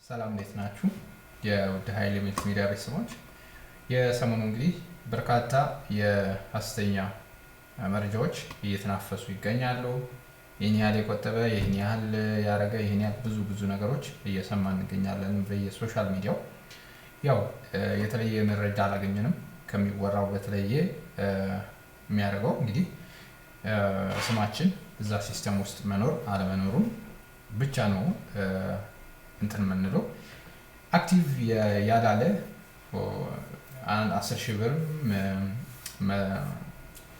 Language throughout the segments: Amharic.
ሰላም እንዴት ናችሁ? የውድ ኃይሌ መልቲ ሚዲያ ቤተሰቦች፣ የሰሞኑ እንግዲህ በርካታ የሐሰተኛ መረጃዎች እየተናፈሱ ይገኛሉ። ይህን ያህል የቆጠበ፣ ይህን ያህል ያረገ፣ ይህን ያህል ብዙ ብዙ ነገሮች እየሰማን እንገኛለን በየ social media ው። ያው የተለየ መረጃ አላገኘንም ከሚወራው በተለየ። የሚያደርገው እንግዲህ ስማችን እዛ system ውስጥ መኖር አለመኖሩን ብቻ ነው እንትን የምንለው። Active ያላለ 10,000 ብርም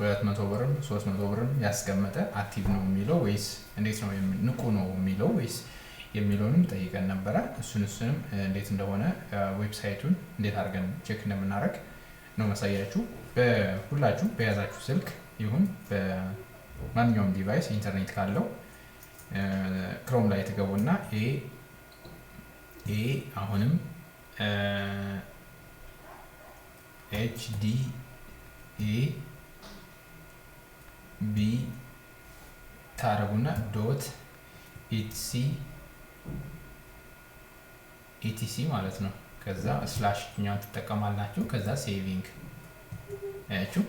200 ብርም 300 ብርም ያስቀመጠ active ነው የሚለው ወይስ እንዴት ነው፣ ንቁ ነው የሚለው ወይስ የሚለውንም ጠይቀን ነበረ። እሱንም እንዴት እንደሆነ website ኡን እንዴት አድርገን check እንደምናደርግ ነው ማሳያችሁ። በሁላችሁ በያዛችሁ ስልክ ይሁን በማንኛውም device ኢንተርኔት ካለው Chrome ላይ ትገቡና A አሁንም HDAB ታረጉና dot etc etc ማለት ነው። ከዛ slash ኛውን ትጠቀማላችሁ። ከዛ saving አያችሁ።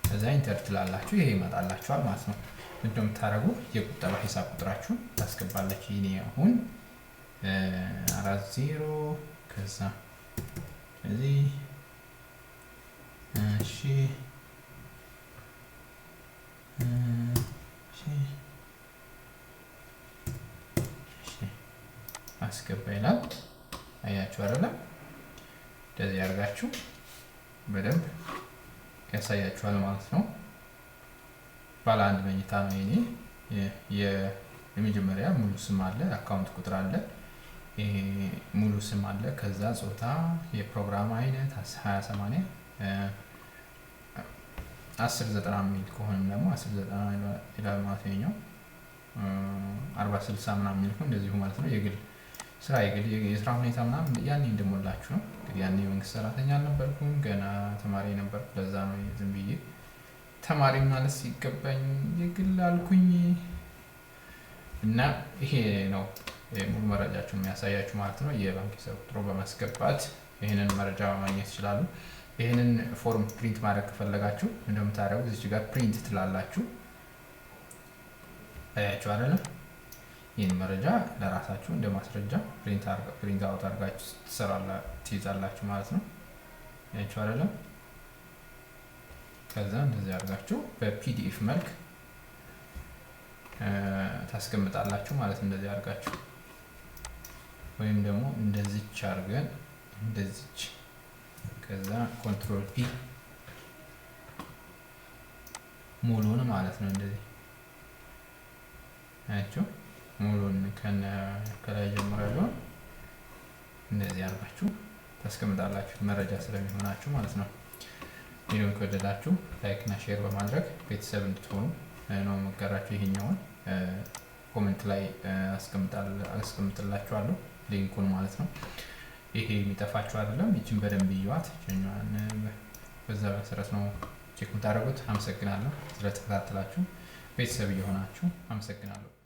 ከዛ enter ትላላችሁ። ይሄ ይመጣላችኋል ማለት ነው። ምንድነው የምታደርጉ? የቁጠባ ሂሳብ ቁጥራችሁን ታስገባላችሁ። ይኔ አሁን 40 ከዛ እዚህ እሺ አስገባ ይላል። አያችሁ አይደለም? እንደዚህ ያደርጋችሁ በደንብ ያሳያችኋል ማለት ነው። ባለ አንድ መኝታ ነው የኔ። የመጀመሪያ ሙሉ ስም አለ፣ account ቁጥር አለ፣ ሙሉ ስም አለ። ከዛ ጾታ፣ የፕሮግራም አይነት 20 80፣ 10 90 የሚል ከሆነም ደግሞ 10 90 ይላል ማለት ነው። 40 60 ምናምን የሚል ከሆነ እንደዚሁ ማለት ነው። የግል ስራ፣ የግል የስራ ሁኔታ ምናምን ያኔ እንደሞላችሁ ነው። እንግዲህ ያኔ የመንግስት ሰራተኛ አልነበርኩም፣ ገና ተማሪ ነበርኩ። ለዛ ነው ዝም ብዬ ተማሪ ማለት ሲገባኝ የግል አልኩኝ። እና ይሄ ነው ሙሉ መረጃችሁን የሚያሳያችሁ ማለት ነው። የባንክ ሂሳብ ቁጥሩ በማስገባት ይህንን መረጃ ማግኘት ይችላሉ። ይህንን form print ማድረግ ከፈለጋችሁ እንደምታደርጉ እዚች ጋር print ትላላችሁ። ታያችሁ አይደለም? ይህን መረጃ ለራሳችሁ እንደ ማስረጃ print out አድርጋችሁ ትይዛላችሁ ማለት ነው። ያችሁ አይደለም? ከዛ እንደዚህ አድርጋችሁ በ PDF መልክ ታስቀምጣላችሁ ማለት እንደዚህ አድርጋችሁ ወይም ደግሞ እንደዚች አድርገን እንደዚች ከዛ control P ሙሉን ማለት ነው። እንደዚህ አያችሁ፣ ሙሉን ከላይ ጀምሮ ያለውን እንደዚህ አድርጋችሁ ታስቀምጣላችሁ መረጃ ስለሚሆናችሁ ማለት ነው። ቪዲዮን ከወደዳችሁ like እና share በማድረግ ቤተሰብ እንድትሆኑ ነው መጋራችሁ። ይሄኛውን comment ላይ አስቀምጥላችኋለሁ link ኡን ማለት ነው። ይሄ የሚጠፋችሁ አይደለም። ይችን በደንብ እዩዋት። ይችኛዋን በዛ መሰረት ነው check የምታደርጉት። አመሰግናለሁ ስለተከታተላችሁ፣ ቤተሰብ እየሆናችሁ አመሰግናለሁ።